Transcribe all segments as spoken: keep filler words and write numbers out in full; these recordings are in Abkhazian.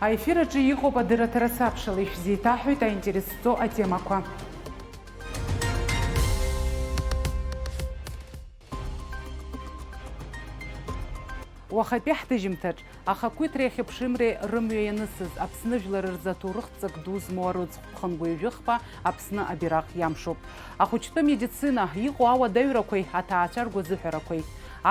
Аефир аҿы иҟоуп адырраҭара сабшала, ишәзеиҭаҳәоит аинтерес зҵо атемақәа. Уахатәи ҳҭыжьымҭаҿ, ахақәиҭреи ахьыԥшымреи рымҩа ианысыз, Аԥсны жәлар рзы аҭоурыхтә ҵак ду змоу арыцхә Ԥхынгәы ҩажәи хԥа Аԥсны абираҟ иамшуп. Ахәыҷтәы медицина, иҟоу ауадаҩрақәеи аҭаацәа ргәазыҳәарақәеи,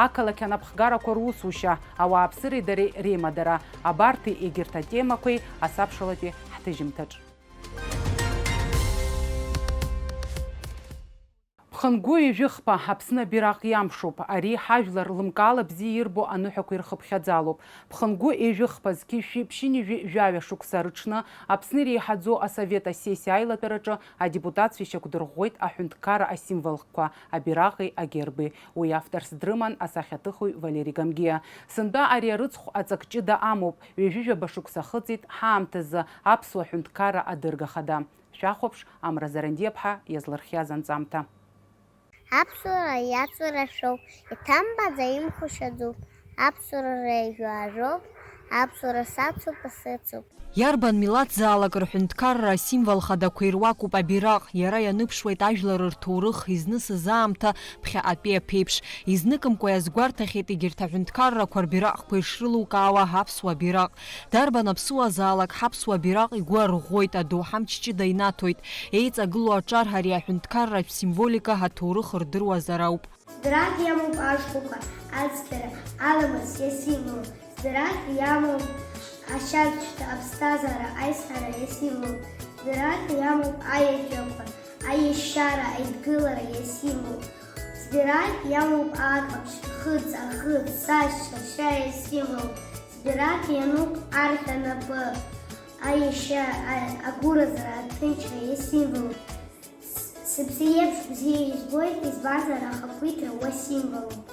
ақалақь анапхгарақәа русушьа, ауааԥсыреи дареи реимадара, абарҭи егьырҭ атемақәеи асабшалатәи ҳҭыжьымҭаҿ. Ԥхынгәы ҩажәи хԥа Аԥсны абираҟ иамшуп. Ари ҳажәлар лымкаала бзиа ирбо аныҳәақәа ирхыԥхьаӡалоуп. Ԥхынгәы ҩажәи хԥа зқьи жәшәи ԥшьынҩажәи жәаҩа шықәса рыҽны Аԥсны иреиҳаӡоу асовет асессиа аилатәараҿы адепутатцәа ишьақәдырӷәӷәеит аҳәынҭқарра асимволқәа, абираҟи агерби. Уи авторс дрыман асахьаҭыхҩы Валери Гамгиа. Сынтәа ари арыцхә аҵак ҷыда амоуп, ҩажәи жәаба шықәса ахыҵит ҳаамҭазы аԥсуа ҳәынҭқарра адырга хада. Шәахәаԥш, Амра Зарандиаԥҳа иазлырхиаз анҵамҭа. Аԥсуара иаҵәара шәоуп, иҭамбаӡа имхушьаӡоуп, аԥсуара реиӷьу ажәоуп, аԥсуара сацуп, асыцуп. Иарбан милаҭзаалак рҳәынҭқарра асимвол хадақәа ируакуп абираҟ, иара ианыԥшуеит ажәлар рҭоурых изнысыз аамҭа ԥхьаҟатәи аԥеиԥш. Изныкымкәа иазгәарҭахьеит егьырҭ аҳәынҭқаррақәа рбираҟқәа ишрылукаауа аԥсуа бираҟ. Дарбан аԥсуазаалак ҳаԥсуа бираҟ игәы арӷәӷәоит, адоуҳа мч ҷыда инаҭоит. Еиҵагылоу аҿар ари аҳәынҭқарратә символика ҳаҭоурых рдыруазар ауп. Сбираҟ иамоуп ашәҟәқәа, ацқьара, аламыс иасимвол. Сбираҟ иамоуп ашьаҿа аԥсҭазаара, аизҳара иасимвол. Сбираҟ иамоуп аеҵәақәа, аиашьара, аидгылара иасимвол. Сбираҟ иамоуп аҟаԥшь, хыҵ, ахыҵ, сашьцәа, шьа иасимвол. Сбираҟ иануп архь анапы, аиашьа, а-, агәыразра, аҭынчра иасимвол. С-, сыԥсы еиԥш бзиа избоит, избанзар ахақәиҭра уа символуп.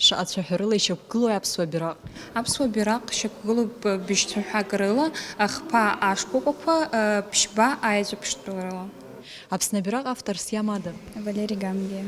Шаҟа цәаҳәарыла ишьақәгылои аԥсуа бираҟ? Аԥсуа бираҟ шьақәгылоуп быжьцәаҳәак рыла, ахԥа ашкәакәақәа, ԥшьба аеҵәа ԥштәы рыла. Аԥсны абираҟ авторс иамада? Валери Гамгиа.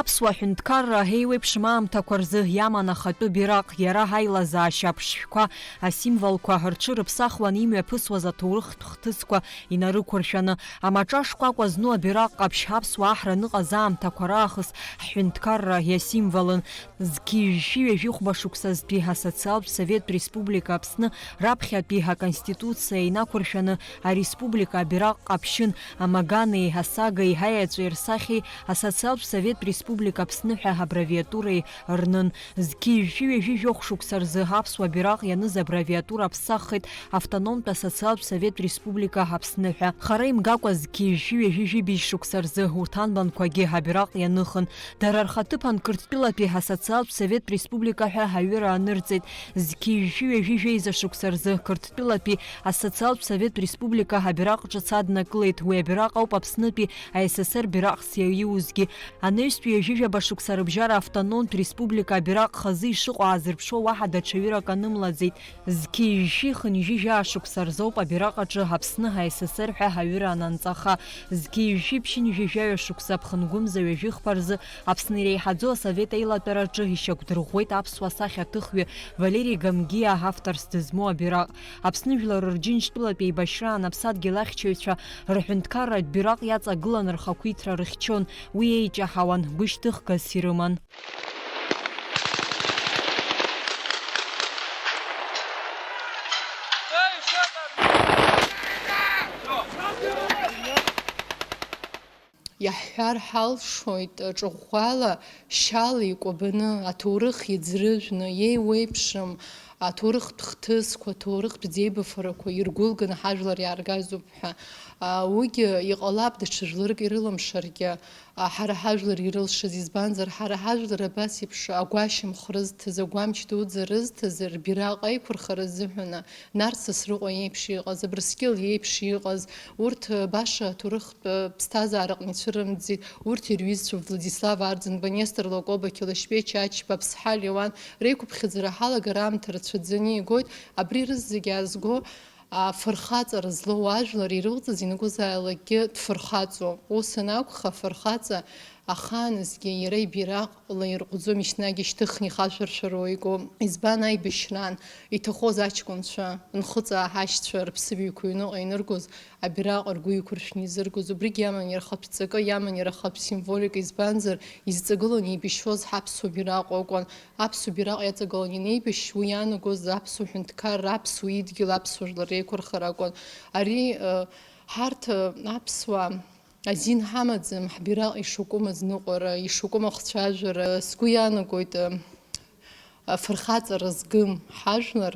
Аԥсуа ҳәынҭқарра еиуеиԥшым аамҭақәа рзы иаман ахатәы бираҟ, иара ҳаилазаашьа аԥшшәқәа, асимволқәа рҽырыԥсахуан имҩаԥысуаз аҭоурыхтә хҭысқәа инарықәыршәаны. Амаҿа шкәакәа зну абираҟ ҟаԥшь аԥсуаа ҳраныҟаз аамҭақәа раахыс ҳҳәынҭқарра иасимволын. Зқьи жәшәи ҩажәи хәба шықәсазтәи асоциалтә совет республика Аԥсны раԥхьатәи аконституциа инақәыршәаны ареспублика абираҟ ҟаԥшьын, амаганеи асагеи аеҵәеи рсахьеи асоциалтә совет республика Аԥсны ҳәа аббревиатуреи рнын. Зқьи жәшәи ҩажәи жәохә шықәса рзы аԥсуа бираҟ ианыз аббревиатура аԥсаххеит автономтә асоциалтә совет республика Аԥсны ҳәа. Хара имгакәа зқьи жәшәи ҩажәи жәибжь шықәса рзы урҭ анбанқәагьы абираҟ ианыхын. Дара рхаҭыԥан Қырҭтәылатәи асоциалтә совет республика ҳәа аҩыра анырҵеит. Зқьи жәшәи ҩажәи жәеиза шықәса рзы Қырҭтәылатәи асоциалтә совет республика абираҟ ҿыц аднакылеит. Уи абираҟ ауп Аԥснытәи А С С Р бираҟс иаиузгьы. Анаҩстәи ҩажәи жәаба шықәса рыбжьара автономтә республика абираҟ хазы ишыҟоу аазырԥшуа уаҳа даҽа ҩырак анымлаӡеит. Зқьи жәшәи хынҩажәи жәаа шықәса рзоуп абираҟ аҿы Аԥсны А С С Р ҳәа аҩыра ананҵаха. Зқьи жәшәи ԥшьынҩажәи жәаҩа шықәса ԥхынгәымза ҩажәи хԥа рзы Аԥсны иреиҳаӡоу асовет аилатәараҿы ишьақәдырӷәӷәеит аԥсуа сахьаҭыхҩы Валери Гамгиа авторс дызмоу абираҟ. Аԥсны жәлар рџьынџьтәылатә еибашьраан аԥсадгьыл ахьчаҩцәа рҳәынҭқарратә бираҟ иаҵагылан рхақәиҭра рыхьчон, уи еиҷаҳауан, гәышьҭыхгас ирыман. Иаҳҳәар ҳалшоит, ҿыӷәӷәала, шьала икәабаны, аҭоурых иӡрыжәны, иеиуеиԥшым аҭоурыхтә хҭысқәа, аҭоурыхтә ӡеибафарақәа иргәылганы ҳажәлар иааргазоуп ҳәа. А, уигьы иҟалап, даҽа жәларык ирылымшаргьы, а, ҳара ҳажәлар ирылшаз, избанзар, ҳара ҳажәлар абас еиԥш агәашьамх рызҭаз, агәамч дуӡӡа рызҭаз, рбираҟ аиқәырхара азыҳәан, Нарҭ Сасрыҟәа иеиԥш иҟаз, Абрыскьыл иеиԥш иҟаз, урҭ, э, баша аҭоурыхтә, э, ԥсҭазаараҟны ицәырымҵит, урҭ ирҩызцәа Владислав Арӡынба, Нестор Лакоба, Қьалашьбеи Чачба, Аԥсҳа Леуан реиқәыԥхьаӡара ҳалагар аамҭа рацәаӡаны игоит, абри рызегь аазго, а, фырхаҵара злоу ажәлар ирылҵыз ианакәызаалакгьы дфырхаҵоуп. Ус анакәха, афырхаҵа Ахааназгьы иара ибираҟ лаирҟәӡом, еснагь ишьҭыхны ихашәыршәыруа игом. Избан аибашьраан иҭахоз аҷкәынцәа, нхыҵаа ҳашьцәа рыԥсыбаҩқәа аҩныҟа иныргоз абираҟ ргәы иқәыршәны изыргоз, убригь иаман иара ахатә ҵакы, иаман иара ахатә символика, избанзар, изҵагыланы еибашьуаз ҳаԥсуа бираҟ акәын. Аԥсуа бираҟ иаҵагыланы инеибашьуа иаанагоз аԥсуа ҳәынҭқарра, аԥсуа идгьыл, аԥсуа жәлар реиқәырхара акәын. Ари, э, ҳарҭ, э, аԥсуаа азин ҳамаӡам, ҳбираҟ ишакәым азныҟәара, ишакәым ахцәажәара. Сгәы иаанагоит, э, афырхаҵара згым ҳажәлар,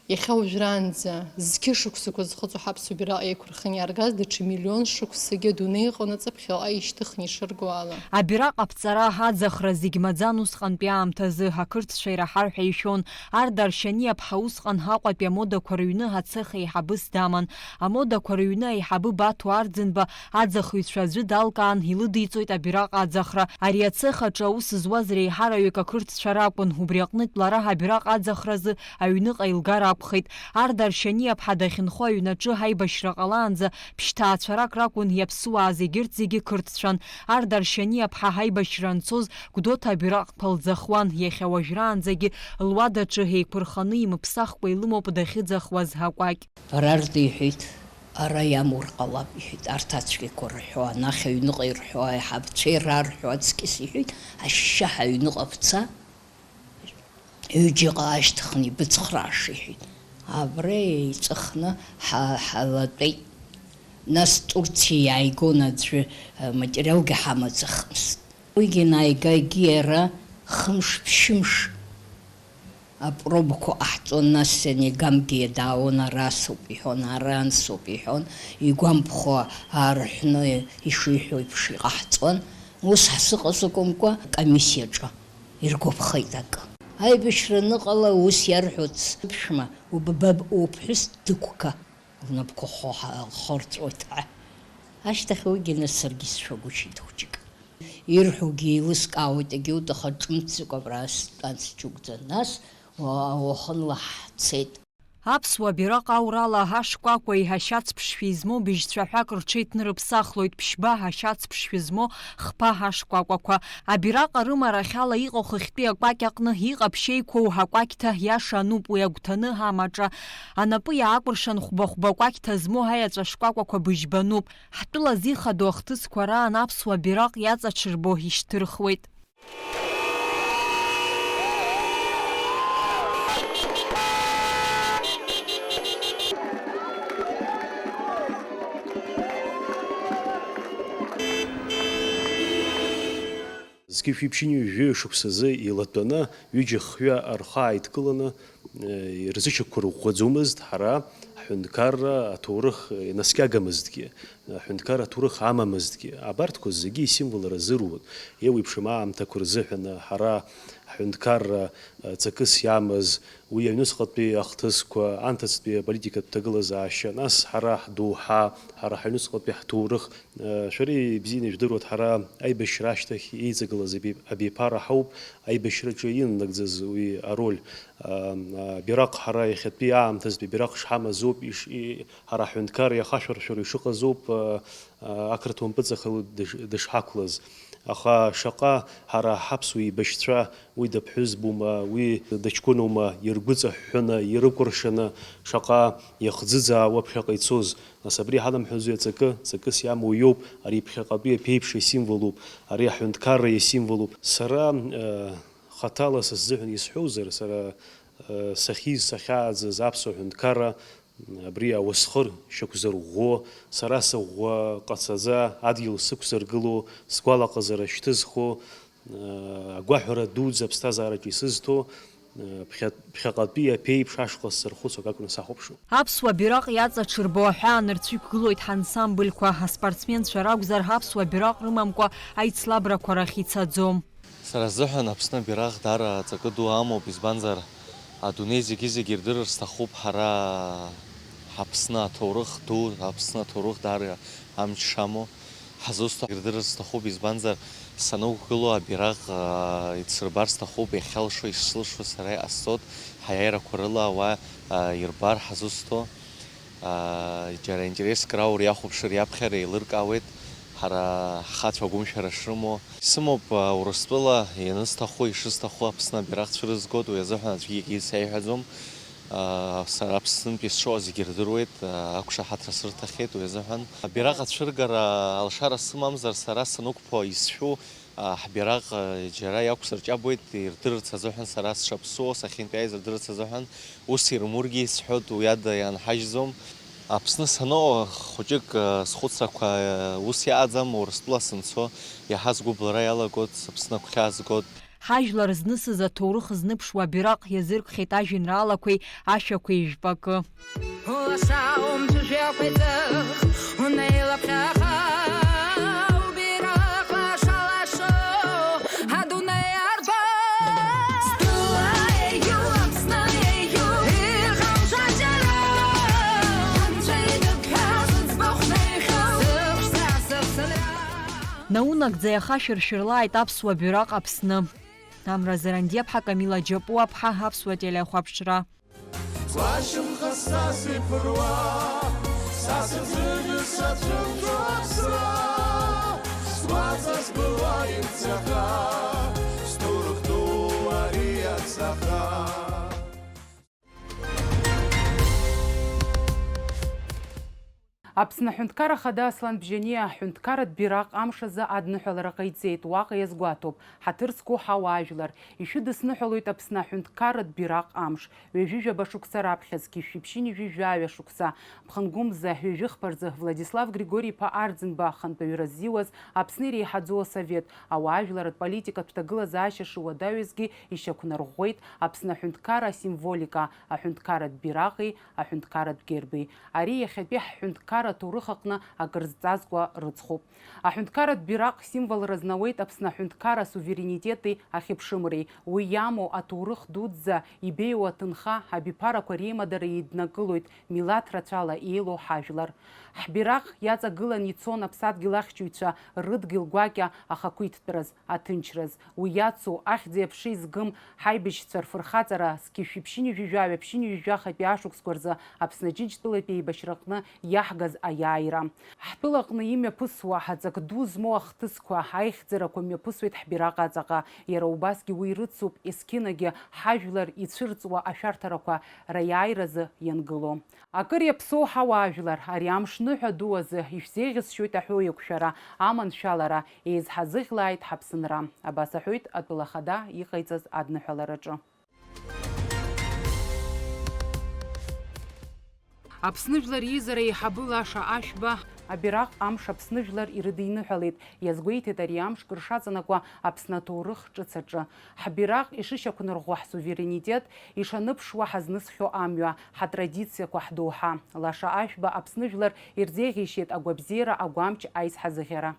иахьа уажәраанӡа зқьышықәсақәа зхыҵуа ҳаԥсуа бираҟ еиқәырханы иааргаз даҽа миллион шықәсагьы адунеи аҟны ҵыԥхьаҟа ишьҭыхны ишырго ала. Абираҟ аԥҵара, аӡахра зегь маӡан усҟантәи аамҭазы, ақырҭцәа ираҳар ҳәа ишәон. Арда Аршьаниаԥҳа усҟан Аҟәатәи амодақәа рыҩны ацех еиҳабыс даман. Амодақәа рыҩны аиҳабы Баҭо Арӡынба аӡахыҩцәа аӡәы далкаан, илыдиҵоит абираҟ аӡахра. Ари ацех аҿы аус зуаз реиҳараҩык ақырҭцәа ракәын, убри аҟнытә лара абираҟ аӡахразы аҩныҟа илгар акәхеит. Арда Аршьаниаԥҳа дахьынхо аҩнаҿы аибашьра ҟалаанӡа ԥшьҭаацәарак ракәын иаԥсуааз, егьырҭ зегьы қырҭцәан. Арда Аршьаниаԥҳа аибашьра анцоз, Гәдоуҭа абираҟқәа лӡахуан, иахьа уажәраанӡагьы луадаҿы еиқәырханы имыԥсахкәа илымоуп дахьыӡахуаз акәакь. Ара рдиҳәеит, ара иамур ҟалап, иҳәеит, арҭ ацәгьақәа рҳәо, анахь аҩныҟа ирҳәо, аиҳабцәа ирарҳәо аҵкьыс иҳәеит, ашьшьаҳәа аҩныҟа бца, ҩыџьаҟа аашьҭыхны ибыцхрааша, иҳәеит. Абра еиҵыхны ҳа-, ҳалатәеит. Нас Турциа иааигон аӡәы, э, материалгьы ҳамаӡахмызт. Уигьы нааигагьы иара хымш-ԥшьымш апробақәа ҟаҳҵон, нас Сенегамгьы даауан, ара соуп иҳәон, ара ансоуп иҳәон, игәамԥхо аарҳәны ишиҳәо еиԥш иҟаҳҵон. Ус ҳзыҟаз акәымкәа, комиссиаҿы иргәаԥхеит акы. Аибашьра аныҟала ус иарҳәоит, сыԥшәма, убабаб уԥҳәыс дықәга. Лнапқәа хо-, ҳа-, хорҵәоит ҳәа. Ашьҭахь уигьы нас саргьы сшәагәышьеит хәыҷык. Ирҳәогьы еилыскаауеит, егьаут, аха ҿымҭӡакәа абра стәан сџьықәӡа. Нас уа-, уахынла ҳцеит. Аԥсуа бираҟ аурала ашкәакәеи ашьац ԥшшәи змоу быжь цәаҳәак рҽеиҭнырыԥсахлоит, ԥшьба ашьац ԥшшәы змоу хԥа ашкәакәақәа. Абираҟ арымарахьала иҟоу хыхьтәи акәакь аҟны иҟаԥшь еиқәоу акәакьҭа иаша ануп уи агәҭаны амаҿа. Анапы иаакәыршан хәба-хәба кәакьҭа змоу аеҵәа шкәакәақәа быжьбануп. Ҳтәыла зихадоу ахҭысқәа раан аԥсуа бираҟ иаҵаҽырбо ишьҭырхуеит. Зқьышәи ԥшьынҩажәи шықәсазы илатәаны ҩыџьа-хҩы рхы ааидкыланы, э, рзышьақәырӷәӷәаӡомызт ҳара ҳҳәынҭқарра аҭоурых, э, инаскьагамызҭгьы, аҳәынҭқарра аҭоурых амамызҭгьы. Абарҭқәа зегьы исимвол рзыруан. Еиуеиԥшым аамҭақәа рзыҳәан ҳара ҳҳәынҭқарра, э, ҵакыс иамаз, уи аҩнуҵҟатәи ахҭысқәа, анҭыҵтәи аполитикатә ҭагылазаашьа, нас ҳара ҳдоуҳа, ҳара ҳаҩнуҵҟатәи ҳҭоурых, Шәара ибзианы ижәдыруеит, ҳара аибашьра ашьҭахь еиҵагылаз абиԥара ҳауп, аибашьраҿы инанагӡаз уи ароль. Абираҟ ҳара иахьатәи аамҭазтәи абираҟ шҳамаз ауп, иш-, и-, ҳара ҳҳәынҭқарра иахашәыршәыроу ишыҟаз ауп, а, а, ақырҭуа мпыҵахалоит дыш-, дышҳақәлаз. Аха шаҟа ҳара ҳаԥсуа еибашьцәа Уи даԥҳәызбоума, уи дыҷкәыноума, иргәыҵаҳәҳәаны, ирыкәыршаны, шаҟа иахӡыӡаауа ԥхьаҟа ицоз. Нас абри иҳанамҳәоз уи аҵакы, ҵакыс иамоу иоуп, ари ԥхьаҟатәи аԥеиԥш асимволуп, ари аҳәынҭқарра иасимволуп. Сара, э, хаҭала са сзыҳәан исҳәозар, сара, э, сахьиз, сахьааӡаз аԥсуа ҳәынҭқарра, Абри ауасхыр шьақәзырӷәӷәо, сара сыӷәӷәа ҟацаӡа адгьыл сықәзыргыло, сгәалаҟазара шьҭызхуа, агәаҳәара дуӡӡа аԥсҭазаараҿы исызҭо, ԥхьа-, ԥхьаҟатәи аԥеиԥш ашҟа сзырхәыцуа акакәны сахәаԥшуан. Аԥсуа бираҟ иаҵаҽырбо аҳәаа нырцә иқәгылоит ҳансамбльқәа, аспортсменцәа ракәзар, аԥсуа бираҟ рымамкәа аицлабрақәа рахь ицаӡом. Сара сзыҳәан Аԥсны абираҟ даара аҵакы ду амоуп, избанзар, адунеи зегьы-зегьы ирдырыр сҭахуп ҳара ҳАԥсны аҭоурых ду, Аԥсны аҭоурых даара амч шамоу ҳазусҭа ирдырыр сҭахуп, избанзар, санықәгыло абираҟ, аа, ицырбар сҭахуп, иахьалшо, ишсылшо сара иҟасҵоит, ҳаиааирақәа рыла ауаа, аа, ирбар ҳазусҭоу. Аа, џьара интереск раур, иахәаԥшыр, иаԥхьар еилыркаауеит, Ҳара ҳхацәа агәымшәара шрымоу. Исымоуп, а, Урыстәыла ианысҭаху, ишысҭаху Аԥсны абираҟ цәырызгоит, уи азыҳәан аӡәгьы акгьы сеиҳәаӡом. А, сара Аԥснынтәи сшыҟоу зегьы рдыруеит, а, ақәшаҳаҭра сырҭахьеит уи азыҳәан. Абираҟ ацәыргара алшара сымамзар, сара санықәԥо исшәу, а, ҳбираҟ, а, џьара иақәсырҷабуеит, ирдырырц азыҳәан, сара сшаԥсуо, сахьынтәааз рдырырц азыҳәан, ус ирымургьы исҳәоит, уи ада иаанҳажьӡом. Аԥсны саныҟоу хәыҷык, э, схәыцрақәа, э, ус иаҟаӡам, Урыстәыла санцо, иаҳа сгәы блра иалагоит, сыԥсны агәхьаа згоит. Ҳажәлар знысыз аҭоурых зныԥшуа абираҟ иазыркхьеит ажәеинраалақәеи ашәақәеи жәпакы. Улаша умҵәыжәҩақәа иҵых, унеилаԥхьаха, убираҟ лаша-лашо, адунеи арба. Стәыла еиӷьу, Аԥсны еиӷьу, иҟам џьара, анцәа идыԥҳәа зыӡбахә неихьоу, сыԥшӡа, сыԥсынра. Наунагӡа иахашәыршәырлааит аԥсуа бираҟ Аԥсны. Амра Зарандиаԥҳа, Камила Џьапуаԥҳа, аԥсуа телеахәаԥшра. Сгәашьамха са сиԥыруа, са сырзыжәыз сацәымҵуа аԥсра, сгәаҵа збылуа имцаха, сҭоурых ду ари ацаха. Аԥсны Аҳәынҭқарра Ахада Аслан Бжьаниа аҳәынҭқарратә бираҟ амш азы адныҳәалара ҟаиҵеит, уаҟа иазгәаҭоуп, ҳаҭыр зқәу ҳауаажәлар, ишәыдысныҳәалоит Аԥсны Аҳәынҭқарратә бираҟ амш, ҩажәижәаба шықәса раԥхьа зқьи жәшәи ԥшьынҩажәи жәаҩа шықәса, ԥхынгәымза ҩажәи хԥа рзы Владислав Григори-иԥа Арӡынба ахантәаҩра ззиуаз Аԥсны иреиҳаӡоу асовет, ауаажәларратә политикатә ҭагылазаашьа шыуадаҩызгьы ишьақәнарӷәӷәеит Аԥсны аҳәынҭқарра асимволика, аҳәынҭқарратә бираҟи аҳәынҭқарратә герби. Ари иахьатәи ҳҳәынҭқарра аҭоурых аҟны акыр зҵазкуа рыцхәуп. Аҳәынҭқарратә бираҟ символра знауеит Аԥсны аҳәынҭқарра асуверенитети ахьыԥшымреи. Уи иамоу аҭоурых дуӡӡа ибеиоу аҭынха абиԥарақәа реимадара еиднакылоит милаҭ рацәала еилоу ҳажәлар. Ҳбираҟ иаҵагылан ицон аԥсадгьыл ахьчаҩцәа рыдгьыл гәакьа ахақәиҭтәраз, аҭынчраз. Уи иацу, ахьӡи аԥшеи згым ҳаибашьцәа рфырхаҵара, зқьи жәшәи ԥшьынҩажәи жәаҩа, ԥшьынҩажәи жәахатәи ашықәсқәа рзы Аԥсны Аџьынџьтәылатәи еибашьраҟны иаҳгаз аиааира. Ҳтәылаҟны имҩаԥысуа аҵак ду змоу ахҭысқәа, аихьӡарақәа мҩаԥысуеит ҳбираҟ аҵаҟа. Иара убасгьы уи рыцуп есқьынагьы ҳажәлар ицәырҵуа ашәарҭарақәа раиааиразы иангыло. Акыр иаԥсоу ҳауаажәлар, ари амш ныҳәа ду азы ишәзеиӷьасшьоит аҳәоу еиқәшәара, аманшәалара, еизҳазыӷьлааит ҳаԥсынра. Абас аҳәоит атәыла ахада иҟаиҵаз адныҳәалараҿы. Аԥсны Жәлар Еизара аиҳабы Лаша Ашәба. Абираҟ амш Аԥсны Жәлар ирыдиныҳәалеит, иазгәеиҭеит ари амш кыр шаҵанакуа Аԥсны аҭоурых ҿыц аҿы. Ҳбираҟ ишышьақәнарӷәӷәо ҳсуверенитет, ишаныԥшуа ҳазнысхьоу амҩа, ҳтрадициақәа, ҳдоуҳа. Лаша Ашәба Аԥсны Жәлар ирзеиӷьеишьеит агәабзиара, агәамч, аизҳазыӷьара.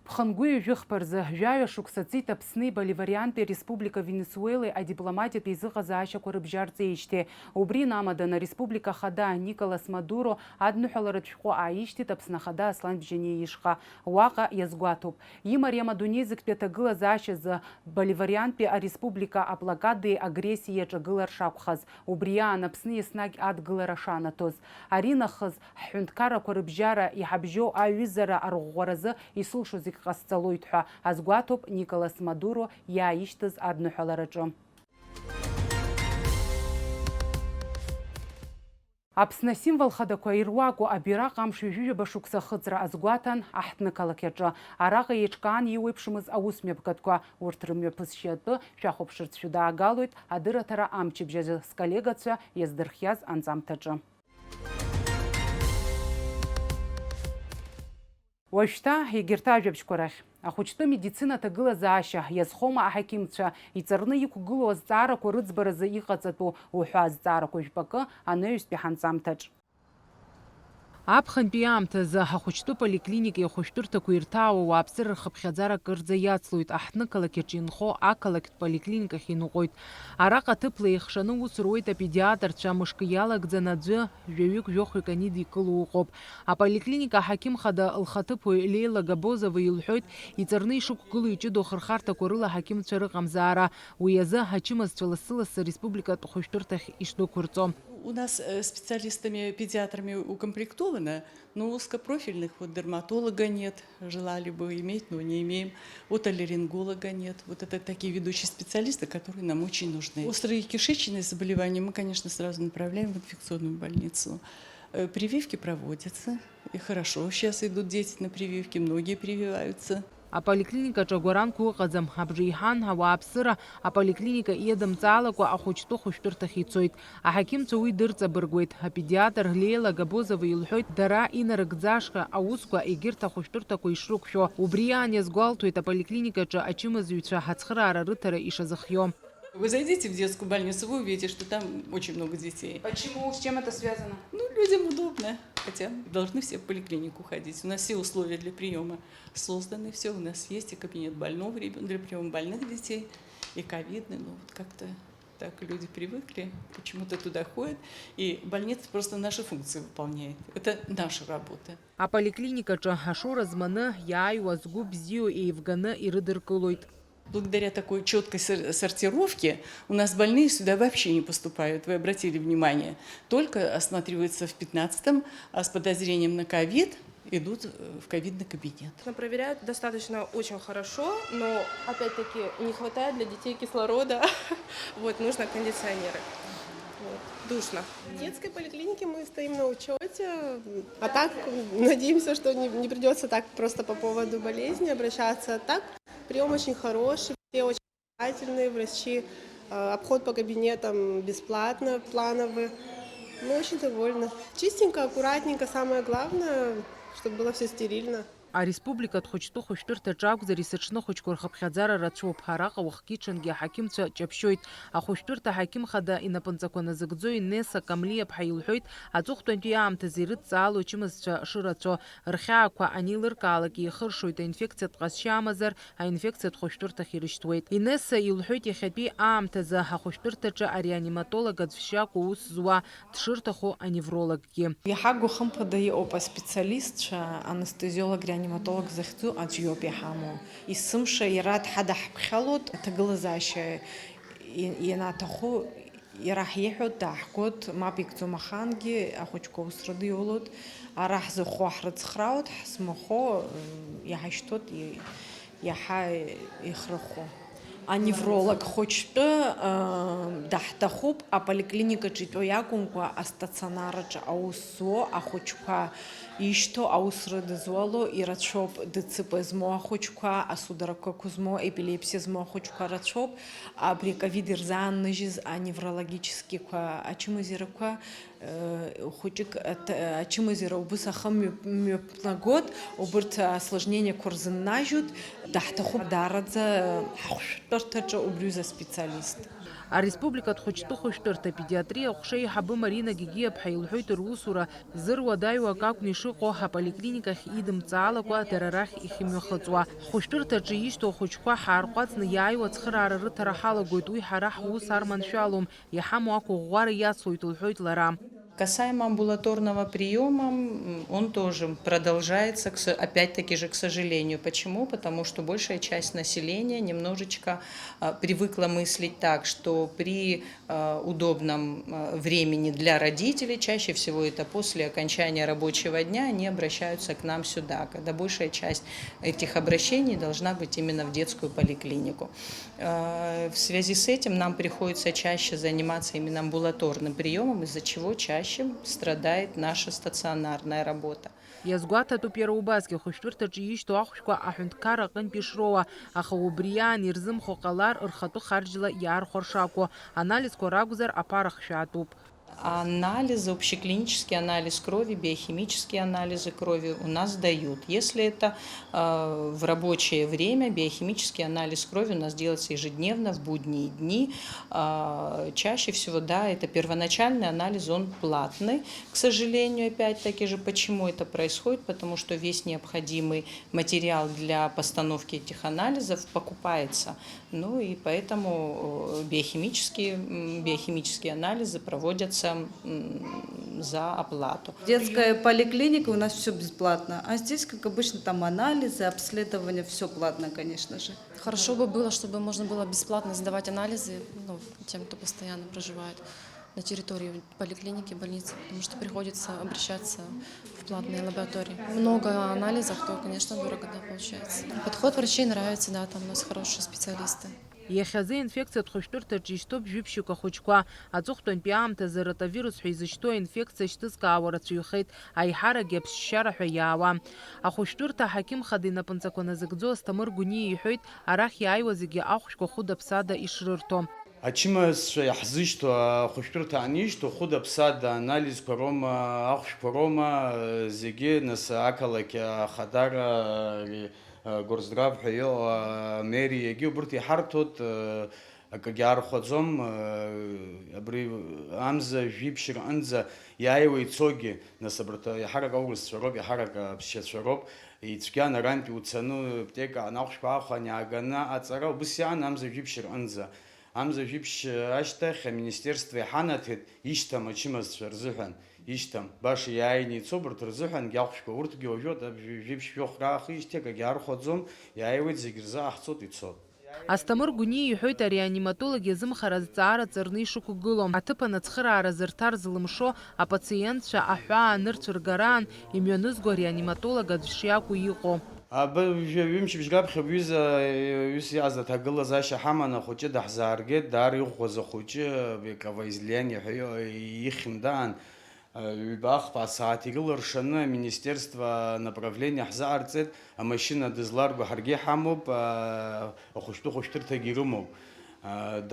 Ԥхынгәи ҩажәи хԥа рзы, жәаҩа шықәса ҵит Аԥсни Боливариантәи Республика Венесуелеи адипломатиатә еизыҟазаашьақәа рыбжьарҵеижьҭеи. Убри инамаданы ареспублика ахада Николас Мадуро адныҳәаларатә шәҟәы ааишьҭит Аԥсны ахада Аслан Бжьаниа ишҟа. Уаҟа иазгәаҭоуп, имариам адунеизыктәи аҭагылазаашьазы Боливариантәи ареспублика аблокадеи агрессиеи иаҿагылар шакәхаз, убри аан Аԥсны еснагь адгылара шанаҭоз. Ари нахыс, ҳҳәынҭқаррақәа рыбжьара иҳабжьоу аҩызара арӷәӷәаразы исылшо зегь ҟасҵалоит ҳәа азгәаҭоуп Николас Мадуро иааишьҭыз адныҳәалараҿы. Аԥсны асимвол хадақәа ируаку абираҟ амш ҩажәижәаба шықәса ахыҵра азгәаҭан аҳҭнықалақь аҿы. Араҟа еиҿкаан иуеиԥшымыз аусмҩаԥгатәқәа, урҭ рымҩаԥысшьа атәы шәахәаԥшырц шәыдаагалоит адырраҭара амчыбжь азы сколлегацәа иаздырхиаз анҵамҭаҿы. Уажәшьҭа егьырҭ ажәабжьқәа рахь. Ахәыҷтәы медицина аҭагылазаашьа иазхома аҳақьымцәа иҵарны иқәгылоу азҵаарақәа рыӡбаразы иҟаҵатәу уҳәа азҵаарақәа жәпакы анаҩстәи ҳанҵамҭаҿ. Аԥхынтәи аамҭазы ахәыҷтәы поликлиникеи ахәышәтәырҭақәеи ирҭаау ауааԥсыра рхыԥхьаӡара акырӡа иацлоит, аҳҭнықалақь аҿы инхо ақалақьтә поликлиникахь иныҟәоит. Араҟа ҭыԥла еихшаны аус руеит апедиатрцәа, мышкы иалагӡаны аӡәы жәаҩык-жәохәҩык анидикыло ыҟоуп. Аполиклиника аҳақьым хада лхаҭыԥуаҩ Леила Габозова илҳәоит, иҵарны ишықәгылоу иҷыдоу ахырхарҭақәа рыла аҳақьымцәа рыҟамзаара, уи азы ачымазцәа лассы-лассы ареспубликатә хәышәтәырҭахь ишдәықәырҵо. У нас э, специалистами, педиатрами укомплектовано, но узкопрофильных, вот дерматолога нет, желали бы иметь, но не имеем, отоларинголога нет. Вот это такие ведущие специалисты, которые нам очень нужны. Острые кишечные заболевания мы, конечно, сразу направляем в инфекционную больницу. Э, Прививки проводятся, и хорошо сейчас идут дети на прививки, многие прививаются. Аполиклиникаҿы агәаранқәа ыҟаӡам, абжеиҳан ауааԥсыра аполиклиника идымҵалакәа ахәыҷтәы хәышәтәырҭахь ицоит. Аҳақьымцәа уи дырҵабыргуеит. Апедиатр Леила Габозова илҳәоит, дара инарыгӡаша аусқәа егьырҭ ахәышәтәырҭақәа ишрықәшәо. Убри аан иазгәалҭоит аполиклиникаҿы ачымазаҩцәа ацхыраара рыҭара ишазыхио. Вы зайдите в детскую больницу, вы увидите, что там очень много детей. Почему? С чем это связано? Ну, людям удобно, хотя должны все в поликлинику ходить. У нас все условия для приема созданы, все у нас есть, и кабинет больного ребёнка для приёма больных детей, и ковидный, но вот как-то так люди привыкли, почему-то туда ходят, и больница просто наши функции выполняет. Это наша работа. Аполиклиникаҿы ашоура зманы иааиуа згәы бзиоу еивганы ирыдыркылоит. Благодаря такой чёткой сор- сортировке у нас больные сюда вообще не поступают, вы обратили внимание. Только осматриваются в пятнадцатом, а с подозрением на ковид идут э, в ковидный кабинет. Но проверяют достаточно очень хорошо, но опять-таки не хватает для детей кислорода. Вот, нужно кондиционеры. Вот, душно. В детской поликлинике мы стоим на учёте. А так, надеемся, что не, не придётся так просто по поводу болезни обращаться. Так, приём очень хороший, все очень внимательные, врачи, э, обход по кабинетам бесплатно, плановый. Мы очень довольны. Чистенько, аккуратненько, самое главное, чтобы было все стерильно. Ареспубликатә хәыҷтәы хәышәтәырҭаҿы акәзар, есыҽны ахәыҷқәа рхыԥхьаӡара рацәоуп. Араҟа уахгьы-ҽынгьы аҳақьымцәа ҷаԥшьоит. Ахәышәтәырҭа аҳақьымхада инапынҵақәа назыгӡо Инесса Камлиаԥҳа илҳәоит, аҵыхәтәантәи аамҭазы ирыдҵаало ачымазцәа шырацәоу. Рхьаақәа анеилыркаалак еихыршоит, аинфекциатә ҟазшьа амазар, аинфекциатә хәышәтәырҭахь ирышьҭуеит. Инесса илҳәоит, иахьатәи аамҭазы ахәышәтәырҭаҿы ареаниматолог аӡә шакәу аус зуа, дшырҭаху аневрологгьы. Иаҳа гәахымԥада иҟоуп аспециалистцәа, анестезиолог-реаниматолог захьӡу аӡә иоуп иҳамоу. Есымша иара дҳадаҳԥхьалоит, аҭагылазаашьа и- ианаҭаху иара ҳиҳәоит, дааҳгоит, мап икӡом ахаангьы, ахәыҷқәа усрада иоулоит, ара ҳзыхәо ҳрыцхраауеит, ҳзмыхәо, м, иҳашьҭоит, и- иаҳа ихрыху. Аневролог хәыҷтәы, ы, даҳҭахуп, аполиклиникаҿы итәоу иакәымкәа, астационараҿы аус зуо ахәыҷқәа ишьҭоу, аус рыдызуало ирацәоуп, ДЦП змоу ахәыҷқәа, асударақәа змоу, епилепсиа змоу ахәыҷқәа рацәоуп. Абри аковид ирзаанныжьыз аневрологическиқәа ачымазарақәа, э, хәыҷык аҭ-, ачымазара убыс ахы мҩаԥ-, мҩаԥнагоит, убырҭ аосложнениақәа рзыннажьуеит, даҳҭахуп даараӡа ҳахәшәтәырҭаҿы убриуза специалист. Ареспубликатә хәыҷтәы хәышәтәырҭа апедиатриа аҟәша аиҳабы Марина Гигиаԥҳа илҳәоит, русура зыруадаҩу акы акәны ишыҟоу аполиклиникахь идымҵаалакәа дара рахь ихьымҩахыҵуа. Ҳхәышәтәырҭаҿы ишьҭоу ахәыҷқәа ҳаарҟәаҵны иааиуа ацхыраара рыҭара ҳалагоит, уи ҳара ҳус арманшәалом, иҳамоу ақәыӷәӷәара иацлоит, лҳәоит лара. Касаемо амбулаторного приёма, м, он тоже продолжается, к с-, опять-таки же, к сожалению. Почему? Потому что большая часть населения немножечко, а, привыкла мыслить так, что при, а, удобном, а, времени для родителей, чаще всего это после окончания рабочего дня, они обращаются к нам сюда, когда большая часть этих обращений должна быть именно в детскую поликлинику. Э, в связи с этим нам приходится чаще заниматься именно амбулаторным приёмом, из-за чего чаще страдает наша стационарная работа. Иазгәаҭатәуп иара убасгьы ахәышәтәырҭаҿы ишьҭоу ахәшәқәа аҳәынҭқарра аҟынтә ишроуа, аха убри аан ирзымхо ҟалар, рхатәы харџьла иаархәар шакәу, анализқәа ракәзар, аԥара хшәаатәуп. Анализы, общеклинический анализ крови, биохимические анализы крови у нас дают. Если это, э, в рабочее время, биохимический анализ крови у нас делается ежедневно, в будние дни. А, чаще всего, да, это первоначальный анализ, он платный. К сожалению, опять-таки же, почему это происходит? Потому что весь необходимый материал для постановки этих анализов покупается. Ну и поэтому, э, биохимические, м, биохимические анализы проводятся, м, за оплату. В детской поликлинике у нас всё бесплатно, а здесь, как обычно, там анализы, обследование, всё платно, конечно же. Хорошо бы было, чтобы можно было бесплатно сдавать анализы, ну, тем, кто постоянно проживает. На территории поликлиники, больницы, потому что приходится обращаться в платные лаборатории. Много анализов, то, конечно, дорого, да, получается. Подход врачей нравится, да, там у нас хорошие специалисты. Иахьазы аинфекциатә хәышәтәырҭаҿы ишьҭоуп жәиԥшьҩык ахәыҷқәа. Аҵыхәтәантәи аамҭазы ротавирус ҳәа изышьҭоу аинфекциа шьҭызкаауа рацәаҩхеит, аиҳарак иаԥсшьара ҳәа иаауа. Ахәышәтәырҭа аҳақьым хада инапынҵақәа назыгӡо Асҭамыр Гәыниа иҳәоит, арахь иааиуа зегьы ахәшәқәа хәыда-ԥсада ишрырҭо. Ачымазцәа иаҳзышьҭоу ахәышәтәырҭа анишьҭоу, хәыда-ԥсада анализқәа роума, ахәшәқәа роума, зегьы, нас, ақалақь ахадара, ари, Горздрав ҳәа иҟоу америагьы убырҭ иҳарҭоит, акагьы аархәаӡом, абри амза жәиԥшь рҟынӡа иааиуа ицогьы, нас, абарҭ иаҳарак аурысцәа роуп, иаҳарак аԥсшьацәа роуп, ицәгьан арантәи уцаны аптека аҟны ахәшәқәа аахәан иааганы аҵара, убыс иаан амза жәиԥшь рҟынӡа. Амза жәиԥшь ашьҭахь аминистерство иҳанаҭеит, ишьҭам ачымазцәа рзыҳәан, ишьҭам. Баша иааины ицо, урҭ рзыҳәангьы ахәшәқәа, урҭгьы уажәы жәиԥшь жәохә раахижьҭеи акагьы аархәаӡом, иааиуеит, зегь рзы аҳцоит, ицоит. Асҭамыр Гәыниа иҳәоит, ареаниматолог иазымхара азҵаара ҵарны ишықәгылоу, аҭыԥан ацхыраара зырҭар зылымшо апациентцәа аҳәаа анырцәыргараан имҩанызго ареаниматолог аӡә шиакәу иҟоу. Абы ҩажәа ҩымчыбжь раԥхьа уҩыза, ус иҟаз аҭагылазаашьа ҳаман, ахәыҷы даҳзааргеит, даара иӷәӷәаз ахәыҷы, кровоизлияние ҳәа ихьын даан, ҩба-хԥа асааҭ ирыларшаны аминистерство направление ҳзаҟарҵеит, амашьына дызларго ҳаргьы иҳамоуп, ахәыҷтәы хәышәтәырҭагьы ирымоуп.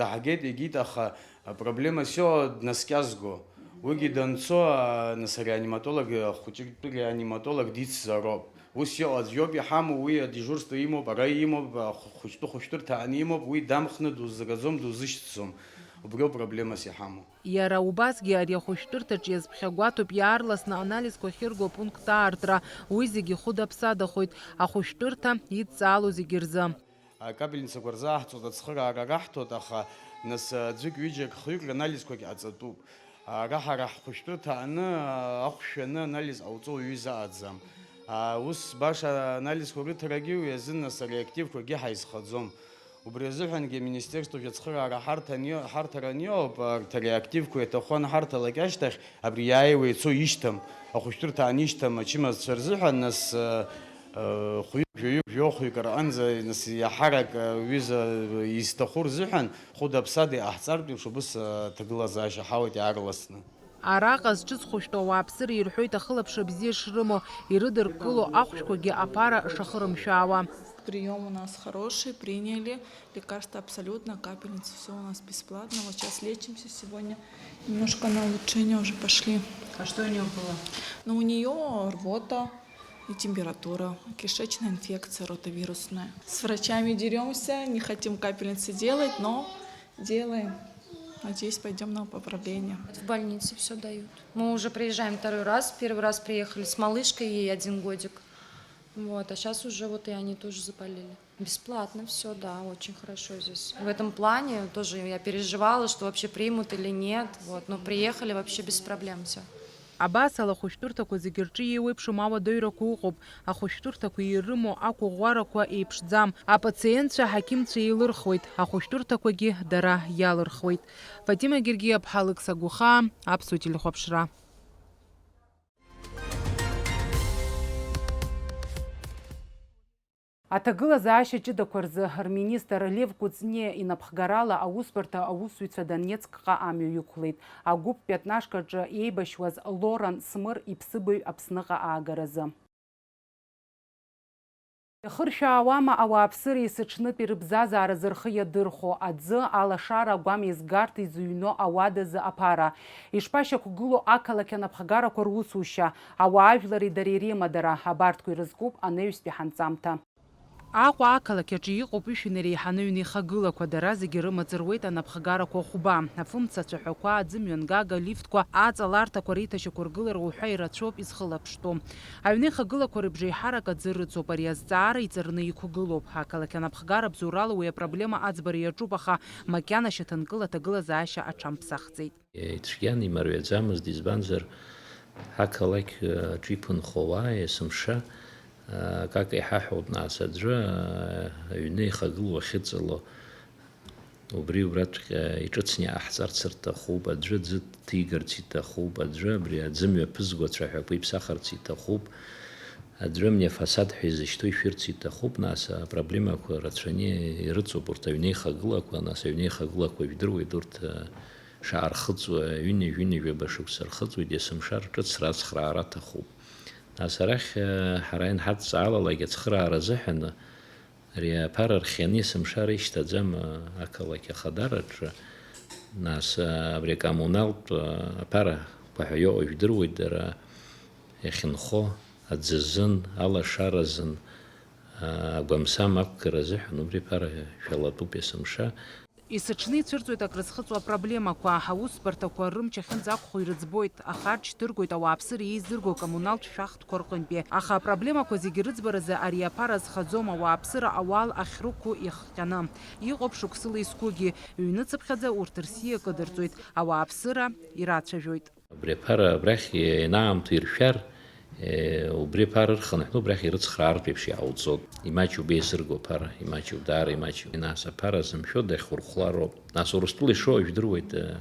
Даҳгеит, егьит, аха апроблема всё днаскьазго. Уигьы данцо, нас ареаниматолог, ахәыҷтәы реаниматолог дицзароуп. Ус иҟоу аӡә иоуп иҳамоу, уи адежурство имоуп, ара имоуп, ахә-, хәыҷтәы хәышәтәырҭа аҟны имоуп, уи дамхны дузагаӡом, дузышьҭӡом. Убриоуп проблемас иҳамоу. Иара убасгьы ари ахәышәтәырҭаҿ иазԥхьагәаҭоуп иаарласны анализқәа ахьырго апункт аартра. Уи зегьы хәыда-ԥсадахоит ахәышәтәырҭа идҵаало зегьы рзы. Акапельницақәа рзы аҳҵоит, ацхыраара раҳҭоит, аха нас аӡәык-ҩыџьак, хҩык ранализқәагь ҟаҵатәуп. Ара ҳара ҳхәышәтәырҭа аҟны ахәшә шәаны анализ ҟауҵо уаҩы изаҟаӡам. Ус баша анализқәа рыҭарагьы уи азын нас ареактивқәагьы ҳаизхаӡом. Убри азыҳәангьы аминистерство ацхыраара ҳарҭан ио-, ҳарҭаран иҟоуп, арҭ ареактивқәа иаҭаху анҳарҭалак ашьҭахь, абри иааиуа ицо ишьҭам, ахәышәтәырҭа анишьҭам ачымазцәа рзыҳәан, нас, э, э, хәҩык, жәаҩык, жәохәҩык рҟынӡа, нас, иаҳарак, э, ҩыза, э, изҭаху рзыҳәан хәыда-ԥсада иҟаҳҵартә еиԥш убыс, э, аҭагылазаашьа ҳауеит иаарласны. Араҟа зҿыц хәышәтәу ауааԥсыра ирҳәоит ахылаԥшра бзиа шрымоу, ирыдыркыло ахәшәқәагьы аԥара шахырымшәаауа. Приём у нас хороший, приняли. Лекарства абсолютно, капельницы, всё у нас бесплатно. Вот сейчас лечимся сегодня. Немножко на улучшение уже пошли. А что у неё было? Ну, у неё рвота и температура, кишечная инфекция ротовирусная. С врачами дерёмся, не хотим капельницы делать, но делаем. Надеюсь, пойдём на поправление. В больнице всё дают. Мы уже приезжаем второй раз. Первый раз приехали с малышкой, ей один годик. Вот, а щас уже вот и они тоже заболели. Бесплатно всё, да, очень хорошо здесь. В этом плане тоже я переживала, что вообще примут или нет, вот, но приехали вообще без проблем всё. Абас ала ахәышәтәырҭақәа зегьы рҿы еиуеиԥшым ауадаҩрақәа ыҟоуп. Ахәышәтәырҭақәа ирымоу ақәыӷәӷәарақәа еиԥшӡам. Апациентцәа аҳақьымцәа еилырхуеит, ахәышәтәырҭақәагьы дара иалырхуеит. Фатима Гергиаԥҳа, Алықьса Гәыхаа, Аԥсуа телехәаԥшра. Аҭагылазаашьа ҷыдақәа рзы рминистр Лев Кәыҵниа инапхгарала аусбарҭа аусзуҩцәа Донецкҟа амҩа иқәлеит, агәыԥ Пиатнашкаҿы еибашьуаз Лоран Смыр иԥсыбаҩ Аԥсныҟа аагаразы. Иахыршәаауама ауааԥсыра есыҽнытәи рыбзазааразы рхы иадырхәо аӡы, алашара, агәам еизгарҭа изыҩно ауадазы аԥара? Ишԥашьақәгылоу ақалақь анапхгарақәа русушьа, ауаажәлари дареи реимадара, абарҭқәа ирызкуп анаҩстәи ҳанҵамҭа. Аҟәа ақалақь аҿы иҟоуп ишәи инареиҳаны аҩнеихагылақәа, дара зегьы рымаҵ руеит анапхгарақәа хәба, афымца ацәаҳәақәа, аӡы мҩангага, алифтқәа, аҵаларҭақәа реиҭашьақәыргылара уҳәа ирацәоуп изхылаԥштәу. Аҩнеихагылақәа рыбжеиҳарак аӡы рыцуп, ари азҵаара иҵарны иқәгылоуп. Ақалақь анапхгара бзоурала уи апроблема аӡбара иаҿуп, аха макьана шьаҭанкыла аҭагылазаашьа аҽамԥсахӡеит. Ицәгьан, имариаӡамызт, избанзар, ҳақалақь аҿы иԥынхо ауаа есымша акака иҳаҳәон, нас аӡәы аҩны ихагылоу ахьыҵало, Убри убраҵәҟьа иҿыцны иҟаҳҵарц рҭахуп, аӡәы аӡы ҭигарц иҭахуп, аӡәы абри аӡы мҩаԥызго ацәаҳәақәа иԥсахырц иҭахуп, аӡәы амнефасад ҳәа изышьҭоу ишәырц иҭахуп, нас апроблемақәа рацәаны ирыҵоуп урҭ аҩнеихагылақәа, нас аҩнеихагылақәа жәдыруеит урҭ, э, шаҟа рхыҵуа, ҩынҩажәи ҩынҩажәаба шықәса рхыҵуеит, есымша рҿыцра ацхраара аҭахуп. Нас арахь, э, ҳара ианҳадҵаалалак ацхыраара азыҳәан, ари аԥара рхианы есымша рышьҭаӡам, ақалақь ахадараҿы, нас, абри акоммуналтә аԥарақәа ҳәа иҟоу жәдыруеит, дара иахьынхо аӡы азын, алашара азын, агәамсам ақәгара азыҳәан убри аԥара шәалатәуп есымша. Есыҽны ицәырҵуеит акрызхыҵуа апроблемақәа, аусбарҭақәа рымч ахьынӡақәхо ирыӡбоит, ахарџь дыргоит ауааԥсыра еизырго акоммуналтә шәахтә Қәа рҟынтәи, аха апроблемақәа зегьы рыӡбаразы ари аԥара зхаӡом, ауааԥсыра ауал ахьрықәу иахҟьаны. Иҟоуп шықәсыла изқәугьы, ҩныцыԥхьаӡа урҭ рсиа кыдырҵоит, ауааԥсыра ирацәажәоит. Абри аԥара абрахь ианаамҭоу иршәар, е, убри аԥара ырхынҳәны убрахь ирыцхраартә еиԥш иҟауҵоит. Имаҷуп еизырго аԥара, имаҷуп, даара имаҷуп. Нас аԥара зымшәо дахьурхәлароуп. Нас Урыстәыла ишоу жәдыруеит, е,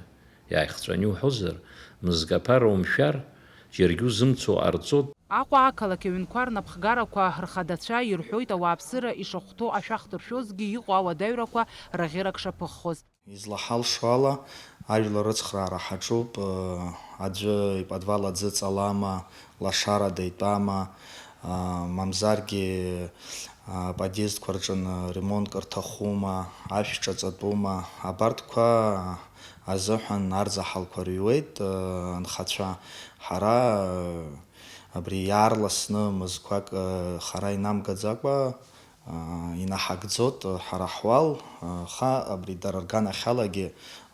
Иааихҵәаны иуҳәозар, мызкы аԥара умшәар, џьаргьы узымцо ҟарҵот. Аҟәа ақалақь аҩнқәа рнапхгарақәа рхадацәа ирҳәоит, ауааԥсыра ишахәҭоу ашәахтә ршәозгьы иҟоу ауадаҩрақәа раӷьырак шаԥыххоз. Излаҳалшо ала, ажәлар рыцхраара ҳаҿуп, аӡәы иподвал аӡы ҵалама, лашарада итәама, мамзаргьы аподиездқәа рҿы ремонтк рҭахума, ашә ҿаҵатәума, абарҭқәа азыҳәан арзаҳалқәа рыҩуеит, анхацәа. Ҳара абри иаарласны мызқәак хара инамгаӡакәа инаҳагӡот ҳара ҳуал, аха абри дара рганахьалагьы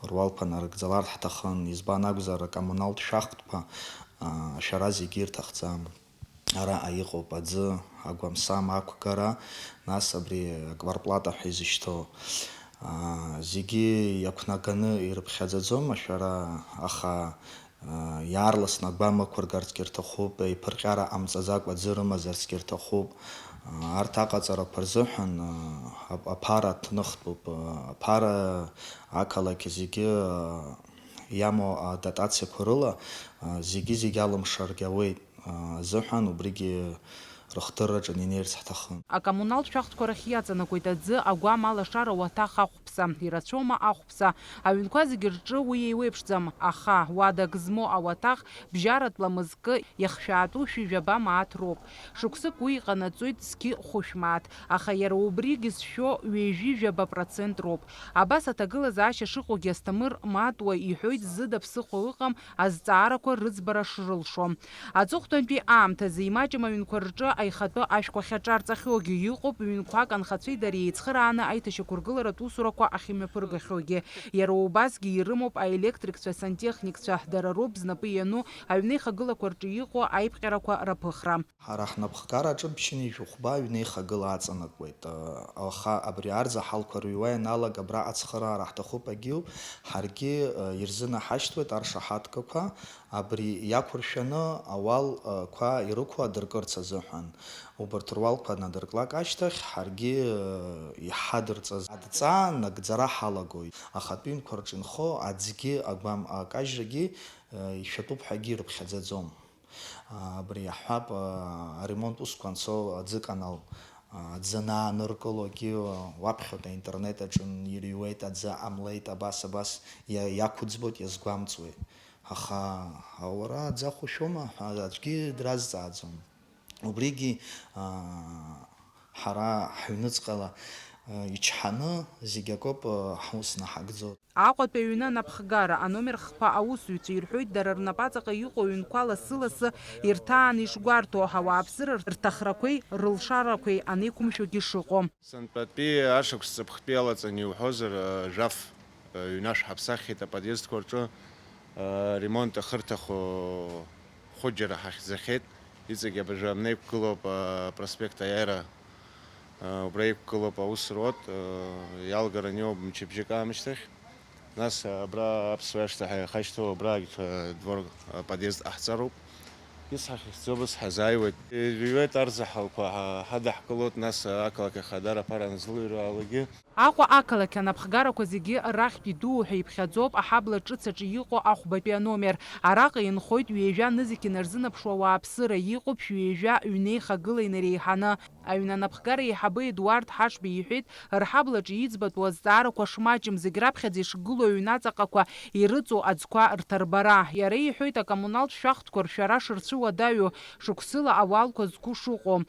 руалқәа нарыгӡалар ҳҭахын, избан акәзар, акоммуналтә шәахтәқәа ашәара зегьы ирҭахӡам. Араҟа иҟоуп аӡы, агәамсам ақәгара, нас абри акварплата ҳәа изышьҭоу, аа, зегьы иақәнаганы ирыԥхьаӡаӡом ашәара, аха, аа, иаарласны агәам ықәыргарцгьы рҭахуп, еиԥырҟьара ҟамҵаӡакәа аӡы рымазарцгьы рҭахуп. Аа, арҭ аҟаҵарақәа рзыҳәан, аа, ап-, аԥара ҭныхтәуп, аа, аԥара ақалақь зегьы, аа, иамоу адотациақәа рыла, аа, зегьы-зегьы алымшаргьы ауеит. Азыҳәан убригьы рыхдырраҿы инеирц ҳҭахын. Акоммуналтә шәахтәқәа рахь иаҵанакуеит аӡы, агәам, алашара, ауаҭах, ахәԥса. Ирацәоума ахәԥса? Аҩнқәа зегьы рҿы уи еиуеиԥшӡам, аха уадак змоу ауаҭах бжьаратәла мызкы иахшәаатәу шәи жәаба мааҭ роуп. Шықәсык уи иҟанаҵоит зқьи хәышә мааҭ, аха иара убригь зшәо ҩажәи жәаба процент роуп. Абас аҭагылазаашьа шыҟоугьы Асҭамыр Матуа иҳәоит, зыда ԥсыхәа ыҟам, азҵаарақәа рыӡбара шрылшо. Аҵыхәтәантәи аамҭазы имаҷым аҩнқәа рҿы аихатәы ашәқәа ахьаҿарҵахьоугьы иҟоуп, ҩнқәак анхацәеи дареи еицхырааны аиҭашьақәыргыларатә усурақәа ахьымҩаԥыргахьоугьы. Иара убасгьы ирымоуп аелектрикцәа, сантехникцәа, дара роуп знапы иану аҩнеихагылақәа рҿы иҟоу аиԥҟьарақәа раԥыхра. Ҳара ҳнапхгараҿы ԥшьынҩажәи хәба аҩнеихагыла аҵанакуеит, аха абри арзаҳалқәа рыҩуа ианалага абра ацхыраара ҳҭахуп, агьиуп, ҳаргьы ирзынаҳашьҭуеит аршаҳаҭгақәа, абри иақәыршәаны ауал, қәа ирықәу адыркырц азыҳәан. Убарҭ руалқәа надырклак ашьҭахь, ҳаргьы иҳадырҵаз адҵа нагӡара ҳалагоит. Ахатәы ҩнқәа рҿы инхо аӡгьы, агәам акажьрагьы ишәатәуп ҳәагьы ирыԥхьаӡаӡом. Абри иаҳҳәап, аремонт усқәа анцо аӡыканал, аӡы анааныркылогьы уаԥхьоит, аинтернет аҿы ирыҩуеит, аӡы ҟамлеит, абас, абас иа-, иақәыӡбоит, иазгәамҵуеит. Аха ауара аӡы ахәышәума ҳәа аӡәгьы дразҵааӡом. Убригьы, аа, ҳара ҳҩныҵҟала, аа, ичҳаны зегь акоуп, аа, ҳус наҳагӡоит. Аҟәатәи аҩны анапхгара, аномер хԥа аусзуҩцәа ирҳәоит, дара рнапаҵаҟа иҟоу аҩнқәа лассы-лассы ирҭааны ишгәарҭо, ауааԥсыра рҭахрақәеи рылшарақәеи анеиқәымшәогьы шыҟоу. Сынтәатәи ашықәс ҵыԥхтәи алаҵаны иуҳәозар, жәаф, ҩнашә ҳаԥсаххьеит аподъездқәа рҿы, ремонт ахырҭахо хәыџьара ҳахьӡахьеит. Иҵегь абыржәы амны иқәгылоуп, апроспект Аиааира, убра иқәгылоуп аус руат, иалгараны иоуп мчыбжьык аамышьҭахь. Нас абра аԥсуа иашҭа ҳәа иахашьҭоу абра агьҭа двор, аподъезд ҟаҳҵароуп. Ус ҳахьыхьӡо, ус ҳазааиуеит. Ирҩуеит арзаҳалқәа, ҳа-, ҳадаҳкылоит, нас ақалақь ахадара аԥара анзылҩры алагьы. Аҟәа ақалақь анапхгарақәа зегьы рахьтә идуу ҳәа иԥхьаӡоуп аҳабла ҿыц аҿы иҟоу ахәбатәи аномер. Араҟа инхоит ҩажәа нызқь инарзынаԥшуа ауааԥсыра, иҟоуп шәҩажәа ҩнеихагыла инареиҳаны. Аҩны анапхгара еиҳабы Едуард Ҳашба иҳәеит, рҳаблаҿы иӡбатәу азҵаарақәа шмаҷым, зегь раԥхьаӡа ишгылоу аҩнаҵаҟақәа ирыҵоу аӡқәа рҭарбара. Иара иҳәоит, акоммуналтә шәахтәқәа ршәара шырцәыуадаҩу, шықәсыла ауалқәа зқәу шыҟоу.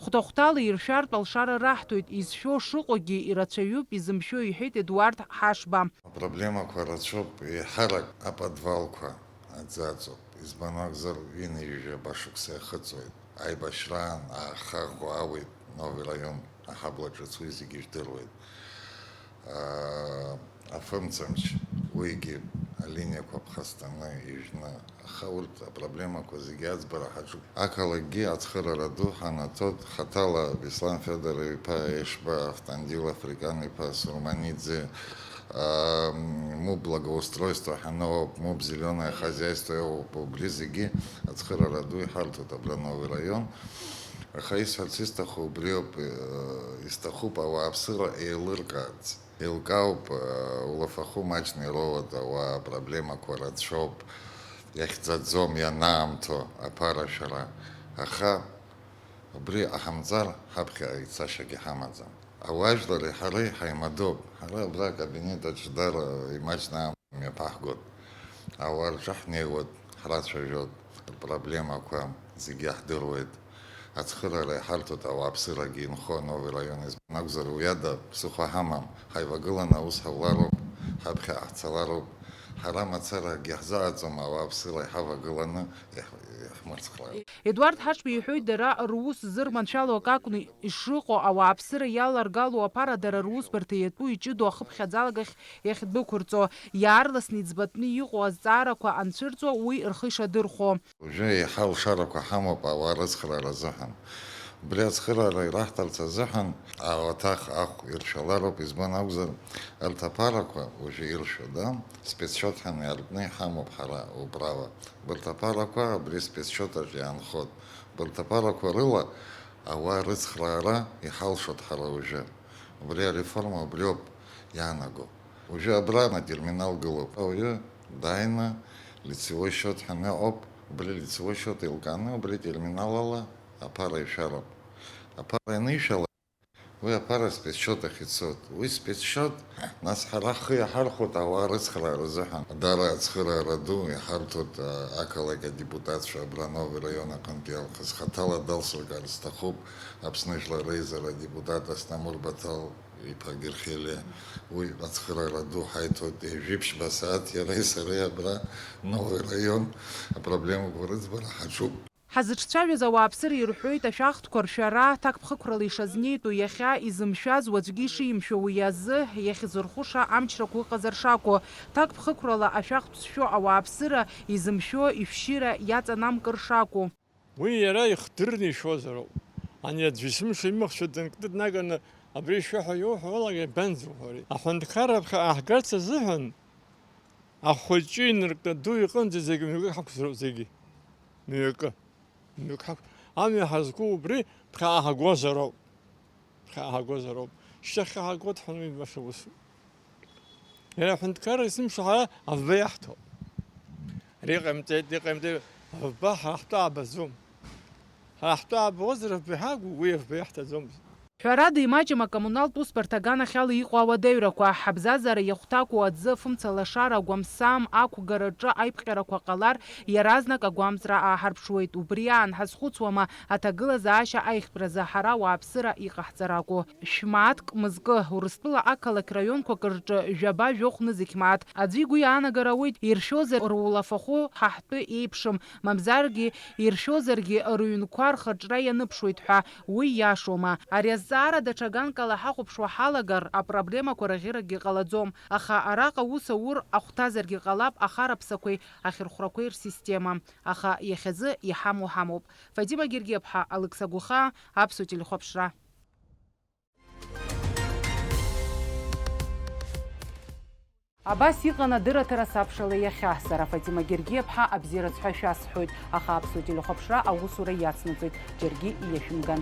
Хәҭа-хәҭала иршәартә алшара раҳҭоит, изшәо шыҟоугьы ирацәаҩуп, изымшәо, иҳәеит Едуард Ҳашба. Апроблемақәа рацәоуп, еиҳарак аподвалқәа аӡы аҵоуп. Избан акәзар, ҩынҩажәаба шықәса иахыҵуеит. Аибашьраан ааха ӷәӷәа ауеит, Нови раион аҳабла ҿыц, уи зегьы жәдыруеит. Аа, афымцамч, уигьы алиниақәа ԥхасҭаны ижәны, аха урҭ апроблемақәа зегьы аӡбара ҳаҿуп. Ақалақьгьы ацхыраара ду ҳанаҭоит, хаҭала Беслан Федоров-иԥа Ешба, Автандил Африкан-иԥа Сурманиӡе, аа, муп благоустройство ҳаноуп, муп зеленое хозяйство иоуп, убри зегьы ацхыраара ду иҳарҭоит абра Нови раион. Аха исҳәарц исҭаху убриоуп, э, исҭахуп ауааԥсыра еилыркаарц. Еилкаауп, э, улафахәы маҷны ироуеит, ауаа апроблемақәа рацәоуп, иахьӡаӡом ианаамҭоу аԥарашәара. Аха убри ҟаҳамҵар, ҳаԥхьа ицашьагьы ҳамаӡам. Ауаажәлари ҳареи ҳаимадоуп. Ҳара абра акабинет аҿы дара имаҷны амҩа ԥаҳгоит. Ауаа рҿы ҳнеиуеит, ҳрацәажәоит, рпроблемақәа зегьы иаҳдыруеит. Ацхыраара иҳарҭоит, ауааԥсырагьы инхо Нови раион, избан акәзар, уи ада ԥсыхәа ҳамам. Ҳаивагыланы аус ҳаулароуп, ҳаԥхьа ҳцалароуп. Ҳара мацарагьы ҳзааӡом, ауааԥсыра иҳавагыланы иаҳ-, иаҳмырцхрароуп. Едуард Ҳашба иҳәоит, дара рус зырманшәало акы акәны ишыҟоу, ауааԥсыра иаларгало аԥара дара русбарҭа иатәу иҷыдоу ахыԥхьаӡалагахь иахьдәықәырҵо, иаарласны иӡбатәны иҟоу азҵаарақәа анцәырҵуа уи рхы ишадырхәо. Уажәы еиҳа алшарақәа ҳамоуп ауаа рыцхраара азыҳәан. Убри ацхыраара ираҳҭарц азыҳәан ауаҭах ахә иршәалароуп, избан акәзар, арҭ аԥарақәа уажәы иршәо, да, спецсчет ҳаны иаартны иҳамоуп ҳара управа. Убарҭ аԥарақәа абри спецсчет аҿы иаанхоит. Убарҭ аԥарақәа рыла ауаа рыцхраара иҳалшоит ҳара уажәы. Убри ареформа убриоуп иаанаго. Уажәы абра атерминал гылоуп. Ауаҩы дааины лицевой счет ҳәа иҟоуп. Убри лицевой счет еилкааны, убри терминал ала аԥара ишәароуп. Аԥара ианишәала, уи аԥара спецсчет ахь ицоит. Уи спецсчет, нас ҳара ҳхы иаҳархәоит ауаа рыцхраара азыҳәан. Дара ацхыраара ду иҳарҭоит, а, ақалақь адепутатцәа абра Нови раион аҟынтә иалхыз. Хаҭала далсыркаар сҭахуп Аԥсны Жәлар Реизара адепутат Асҭамыр Баҭал иԥа Герхелиа. Уи ацхыраара ду ҳаиҭоит, ҩажәи ԥшьба сааҭ иареи сареи абра Нови раион апроблемақәа рыӡбара ҳаҿуп. Ҳазыҿцәажәаз ауааԥсыра ирҳәоит ашәахтәқәа ршәара ҭакԥхықәрала ишазнеитәу, иахьа изымшәаз уаҵәгьы ишимшәо, уи азы иахьазырхәыша амчрақәа ыҟазар шакәу, ҭакԥхықәрала ашәахтә зшәо ауааԥсыра изымшәо ишәшьыра иаҵанамкыр шакәу. Уи иара ихдырны ишәозароуп. Ани аӡә есымша имахцәа дынкны днаганы абри шәыҳәа иуҳәо ала иабанӡоуҳәари? Аҳәынҭқарра ԥхьаҟа ҳгарц азыҳәан ахәыҷы инаркны аду иҟынӡа зегьы мҩакы ҳақәзароуп, зегьы. Мҩакы. Мҩакы ҳақә-, амҩа ҳазқәу убри ԥхьаҟа ҳагозароуп. Ԥхьаҟа ҳагозароуп. Шьҭахьҟа ҳагоит ҳәа уи баша усуп. Иара аҳәынҭқарра есымша ҳара афба иаҳҭоуп. Ари ҟаимҵеит, ари ҟаимҵеит, афба ҳара ҳтәы аабаӡом. Ҳара ҳтәы аабозар афба иҳагу, уи афба иаҳҭаӡомызт. Ҳәарада, имаҷым акоммуналтә усбарҭа аганахьала иҟоу ауадаҩрақәа, ҳабзазара иахәҭакәу аӡы, афымца лашара, агәамсам ақәгараҿы аиԥҟьарақәа ҟалар, иаразнак агәамҵра ааҳарԥшуеит. Убри аан ҳазхәыцуама аҭагылазаашьа аиӷьтәразы ҳара ауааԥсыра иҟаҳҵаракәу? Шә-мааҭк мызкы, Урыстәыла ақалақь раионқәак рҿы жәаба-жәохә нызқь мааҭ. Аӡәы игәы иаанагар ауеит, иршәозар рулафахәы ҳа ҳтәы еиԥшым, мамзаргьы иршәозаргьы рыҩнқәа рхырҿра ианыԥшуеит ҳәа. Уи иашоума? Ари азҵаара даҽа ганкала ҳахәаԥшуа ҳалагар, апроблемақәа раӷьыракгьы ҟалаӡом. Аха араҟа аус аур ахәҭазаргьы ҟалап ахараԥсақәеи ахьырхәрақәеи рсистема. Аха иахьазы иҳамоу ҳамоуп. Фатима Гергиаԥҳа, Алықьса Гәыхаа, Аԥсуа телехәаԥшра. Абас иҟан адырраҭара сабшала иахьа. Сара Фатима Гергиаԥҳа абзиараз ҳәа шәасҳәоит, аха аԥсуа телехәаԥшра аусура иацнаҵоит, џьаргьы иашәымган.